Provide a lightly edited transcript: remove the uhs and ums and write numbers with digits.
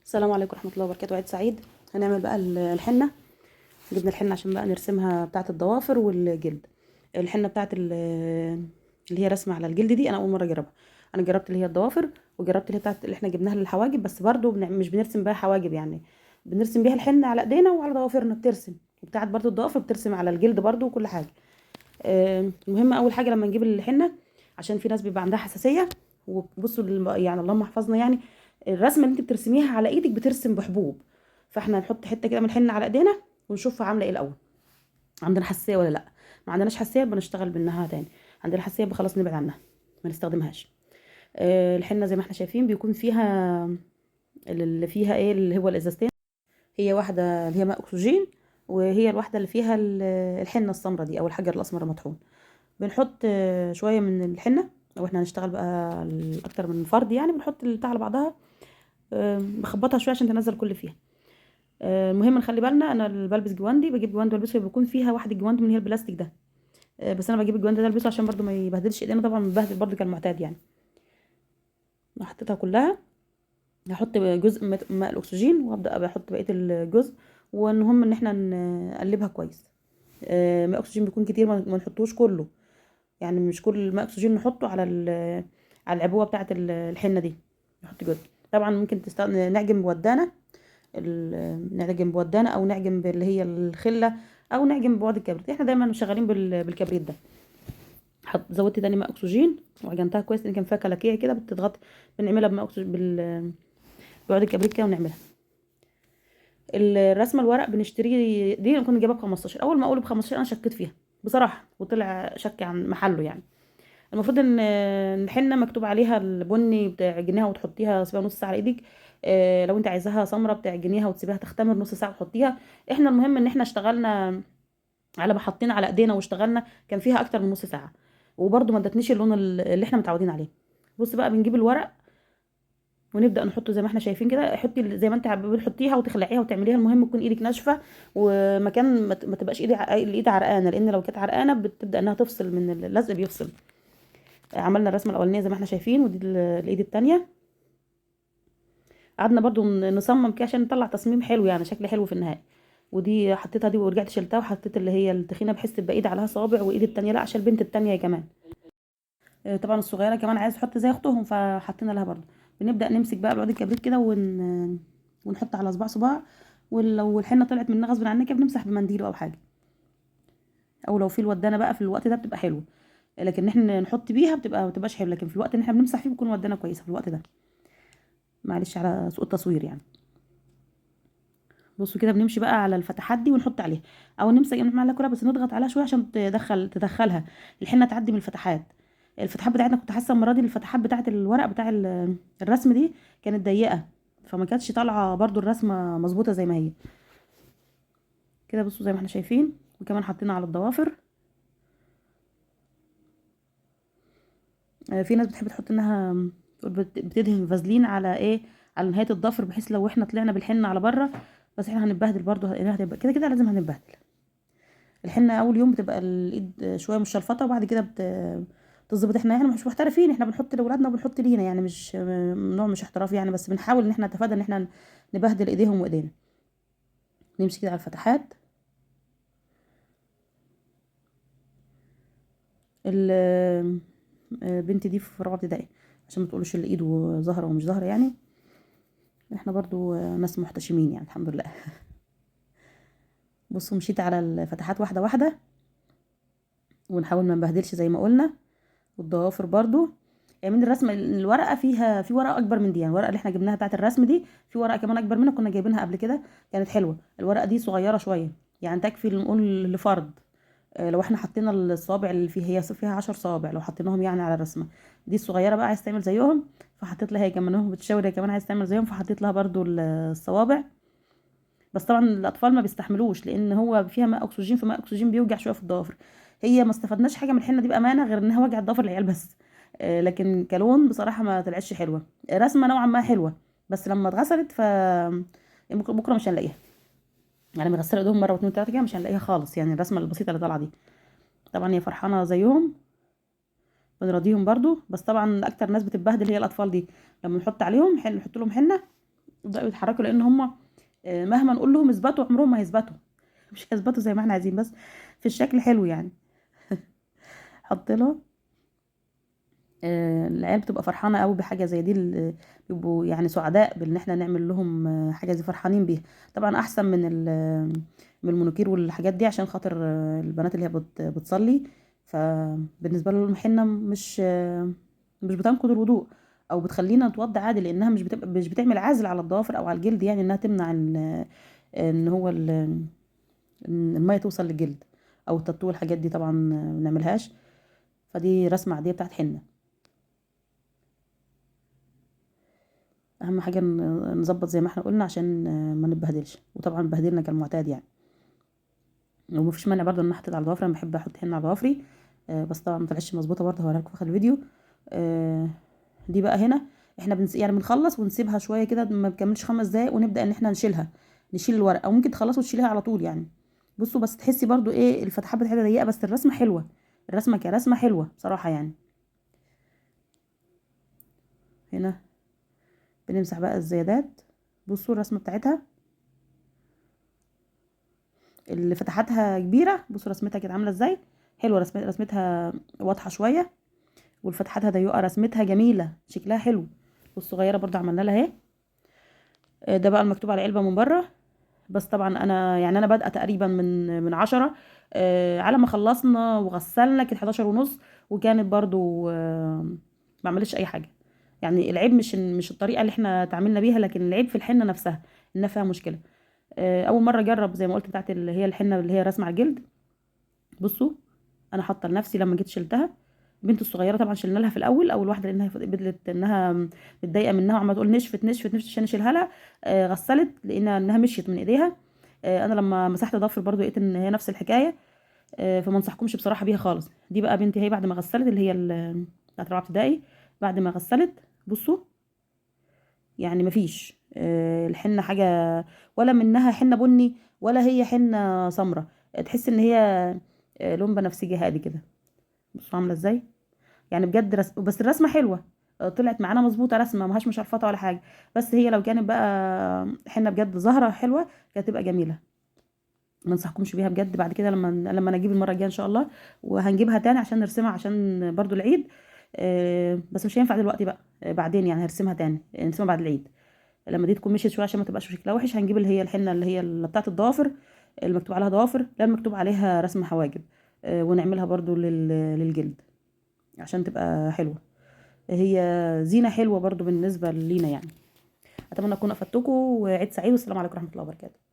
السلام عليكم ورحمة الله وبركاته. عيد سعيد. هنعمل بقى الحنة. جبنا الحنة عشان بقى نرسمها بتاعة الضوافر والجلد. الحنة بتاعة اللي هي رسمة على الجلد دي انا اول مرة اجربها. انا جربت اللي هي الضوافر، وجربت اللي هي بتاعة اللي احنا جبناها للحواجب، بس برضو مش بنرسم بيها حواجب، يعني بنرسم بيها الحنة على ايدينا وعلى ضوافرنا بترسم، وبتاعة برضو الضوافر بترسم على الجلد برضو وكل حاجة. المهم اول حاجة لما نجيب الحنة، عشان في ناس بيبقى عندها حساسية، وبصوا يعني اللهم احفظنا، يعني الرسمة اللي انت بترسميها على ايدك بترسم بحبوب، فاحنا نحط حتة كده من الحنة على ايدينا ونشوفها عامله ايه الاول، عندنا حساسية ولا لا. ما عندناش حساسية بنشتغل منها تاني، عندنا حساسية خلاص نبعد عنها ما نستخدمهاش. الحنة زي ما احنا شايفين بيكون فيها اللي فيها ايه اللي هو الازازتين، هي واحدة اللي هي ماء اكسجين، وهي الواحدة اللي فيها الحنة السمراء دي او الحجر الاسمر المطحون. بنحط شوية من الحنة، لو احنا هنشتغل بقى اكتر من فرد يعني بنحط البتاع على بعضها، بخبطها شوية عشان تنزل كل فيها. المهم نخلي بالنا، انا اللي بلبس جواندي بجيب جواندي والبسه، بيكون فيها واحدة جواندي من هي البلاستيك ده، بس انا بجيب الجواندي ده البسه عشان برده ما يبهدلش ايدينا، طبعا بنبهدل برده كالمعتاد يعني. حطيتها كلها، هحط جزء ماء الاكسجين وابدا بحط بقية الجزء، والمهم ان احنا نقلبها كويس. ماء اكسجين بيكون كتير، ما نحطوش كله، يعني مش كل ماء اكسجين نحطه على على العبوه بتاعه الحنة دي، نحط جزء. طبعا ممكن نعجن بودانه، نعجن بودانه او نعجن باللي هي الخلة، او نعجن بعود الكبريت. احنا دايما شغالين بالكبريت ده. زودت تاني ماء اكسجين وعجنتها كويس، لان كان فيها كلاكيع كده بتضغط، بنعملها بماء اكسجين بعود الكبريت كده ونعملها. الرسمة الورق بنشتريه دي انا كنت جايبها ب15، اول ما اقوله ب15 انا شكيت فيها بصراحة، وطلع شك عن محله يعني. المفروض ان الحنة مكتوب عليها البني بتعجنيها وتحطيها سيبها نص ساعة على ايدك، لو انت عايزاها سمرة بتعجنيها وتسيبيها تختمر نص ساعة وتحطيها. احنا المهم ان احنا اشتغلنا على ما حطينا على ايدينا واشتغلنا كان فيها اكتر من نص ساعة، وبرده ما ادتنيش اللون اللي احنا متعودين عليه. بص بقى بنجيب الورق ونبدا نحطه زي ما احنا شايفين كده، حطي زي ما انت بتحطيها وتخلعيها وتعمليها، المهم تكون ايدك ناشفة ومكان ما تبقاش الايد عرقانه، لان لو كانت عرقانه بتبدا انها تفصل من اللزق، بيفصل. عملنا الرسمة الاولانية زي ما احنا شايفين، ودي الايد الثانية. قعدنا برضو نصمم كده عشان نطلع تصميم حلو، يعني شكل حلو في النهاية. ودي حطيتها دي ورجعت شلتها وحطيت اللي هي التخينه بحيث تبقى ايد عليها صابع وايد الثانية لا، عشان البنت الثانية كمان. طبعا الصغيرة كمان عايز تحط زي اختهم، فحطينا لها برضو. بنبدا نمسك بقى بعود الكبريت كده ونحط على صباع صباع، ولو الحنة طلعت مننا غصب عننا كده بنمسح بمنديل او حاجة، او لو في الودانه بقى في الوقت ده بتبقى حلوة، لكن احنا نحط بيها ما بتبقاش حلوة، لكن في الوقت اللي احنا بنمسح فيه بيكون ودانه كويسة في الوقت ده. معلش على سوء التصوير يعني. بصوا كده بنمشي بقى على الفتحات دي ونحط عليها، او نمسك نعمل عليها كلها بس نضغط عليها شوية عشان تدخلها الحنة تعدي من الفتحات. الفتحات بتاعتنا كنت حاسه المرة دي الفتحات بتاعت الورق بتاع الرسم دي كانت ضيقه، فما كانتش طالعه برضو الرسمة مظبوطة زي ما هي كده. بصوا زي ما احنا شايفين، وكمان حطينا على الضوافر. في ناس بتحب تحط انها بتدهن فازلين على ايه، على نهاية الضفر، بحيث لو احنا طلعنا بالحنه على بره، بس احنا هنتبهدل برضو، هتبقى كده كده لازم هنتبهدل. الحنة اول يوم بتبقى الايد شوية مش شلفطه، وبعد كده بتظبط. احنا مش محترفين، احنا بنحط لاولادنا وبنحط لينا، يعني مش نوع مش احترافي يعني، بس بنحاول ان احنا نتفادى ان احنا نبهدل ايديهم وايدينا. نمشي كده على الفتحات. البنت دي في رابعه ابتدائي، عشان ما تقولوش اللي ايده ظاهره ومش ظاهره يعني، احنا برضو ناس محتشمين يعني الحمد لله. بصوا مشيت على الفتحات واحدة واحدة، ونحاول ما نبهدلش زي ما قلنا. والضوافر برضو يعني من الرسم، الورقة فيها في ورقة اكبر من دي، يعني الورقة اللي احنا جبناها بتاعه الرسم دي في ورقة كمان اكبر منها كنا جايبينها قبل كده، كانت حلوة. الورقة دي صغيرة شوية يعني تكفي نقول لفرد، لو احنا حطينا الصوابع اللي فيها، هي فيها 10 صوابع لو حطيناهم يعني على الرسمة دي الصغيرة بقى عايز تعمل زيهم، فحطيت لها هي كمان، بتشاور هي كمان عايز تعمل زيهم، فحطيت لها برضو الصوابع. بس طبعا الاطفال ما بيستحملوش، لان هو فيها ماء اكسجين، فماء اكسجين بيوجع شوية في الضوافر. هي ما استفدناش حاجة من الحنة دي بامانه غير انها وجعت ضفر العيال بس، لكن كلون بصراحة ما طلعتش حلوة، رسمه نوعا ما حلوة، بس لما اتغسلت ف بكره مش هنلاقيها، يعني مغسله ايدهم مرة واتنين وتلاتة كده مش هنلاقيها خالص، يعني الرسمة البسيطة اللي طالعه دي. طبعا هي فرحانة زيهم، بنراضيهم برضو، بس طبعا اكتر ناس بتتبهدل هي الاطفال دي، لما نحط عليهم نحط لهم حنة يبداوا يتحركوا، لان هم مهما نقول لهم اثبتوا عمرهم ما هيثبتوا، مش هيثبتوا زي ما احنا عايزين، بس في الشكل حلو يعني. حط لها العيال بتبقى فرحانة قوي بحاجة زي دي، بيبقوا يعني سعداء بان احنا نعمل لهم حاجة زي، فرحانين بيها. طبعا احسن من من المونوكير والحاجات دي، عشان خاطر البنات اللي هي بتصلي، فبالنسبه لهم الحنة مش بتنقض الوضوء او بتخلينا نتوضى عادي، لانها مش بتعمل عازل على الضوافر او على الجلد، يعني انها تمنع ان هو ان المية توصل للجلد او التاتو والحاجات دي، طبعا ما بنعملهاش. فدي رسمه عادية بتاعت حنة. اهم حاجة نظبط زي ما احنا قلنا عشان ما نتبهدلش، وطبعا بهدلنا كالمعتاد يعني. ومفيش مانع برضه ان احط على ضوافري، انا بحب احط حنة على ضوافري، بس طبعا ما طلعتش مظبوطة برضه، هوريها لكم في اخر الفيديو. دي بقى هنا احنا يعني بنخلص ونسيبها شوية كده، ما بتكملش 5 دقايق، ونبدا ان احنا نشيلها، نشيل الورق، او ممكن تخلصوا وتشيليها على طول يعني. بصوا بس تحسي برضو ايه الفتحات بتاعتها ضيقه، بس الرسمة حلوة، الرسمة كرسمه حلوة بصراحة يعني. هنا بنمسح بقى الزيادات. بصوا الرسمة بتاعتها اللي فتحاتها كبيرة، بصوا رسمتها كده عامله ازاي، حلوة رسمتها واضحة شوية، والفتحاتها ضيقه، رسمتها جميلة شكلها حلو. والصغيرة برضو عملنا لها اهي. ده بقى المكتوب على العلبة من بره، بس طبعا انا يعني انا بادئه تقريبا من 10، على ما خلصنا وغسلنا كانت 11:30، وكانت برضو ما عملتش اي حاجة يعني. العيب مش الطريقة اللي احنا تعاملنا بيها، لكن العيب في الحنة نفسها انها فيها مشكلة. اول مرة اجرب زي ما قلت بتاعت اللي هي الحنة اللي هي رسم على الجلد. بصوا انا حاطه لنفسي لما جيت شلتها، بنت الصغيرة طبعا شلنا لها في الاول، اول واحدة لانها بدلت انها متضايقة منها وعماله تقول نشفت نشفت نشفت عشان اشيلها لها. غسلت لقينا انها مشيت من ايديها. انا لما مسحت ضفر برضو لقيت ان هي نفس الحكاية، فما انصحكمش بصراحة بيها خالص. دي بقى بنتي هي بعد ما غسلت اللي هي بتاعت رابعه ابتدائي، بعد ما غسلت بصوا يعني مفيش الحنة حاجة، ولا منها حنة بني ولا هي حنة سمراء، تحس ان هي لون بنفسجي هادي كده. بصوا عامله ازاي يعني بجد بس الرسمة حلوة، طلعت معانا مظبوطة، رسمه ما هاش مشرفطه ولا حاجة، بس هي لو كانت بقى حنة بجد زهره حلوة كانت تبقى جميلة. ما انصحكمش بيها بجد. بعد كده لما نجيب المرة الجاية ان شاء الله، وهنجيبها تاني عشان نرسمها عشان برضو العيد، بس مش هينفع دلوقتي بقى، بعدين يعني هرسمها تاني، نرسمها بعد العيد لما دي تكون مشيت شوية عشان ما تبقاش شكلها وحش. هنجيب اللي هي الحنة اللي هي اللي بتاعه الضوافر المكتوب عليها ضوافر، لا المكتوب عليها رسم حواجب، ونعملها برضو للجلد عشان تبقى حلوة، هي زينة حلوة برضو بالنسبة لينا يعني. اتمنى اكون افدتكم، وعيد سعيد، والسلام عليكم ورحمة الله وبركاته.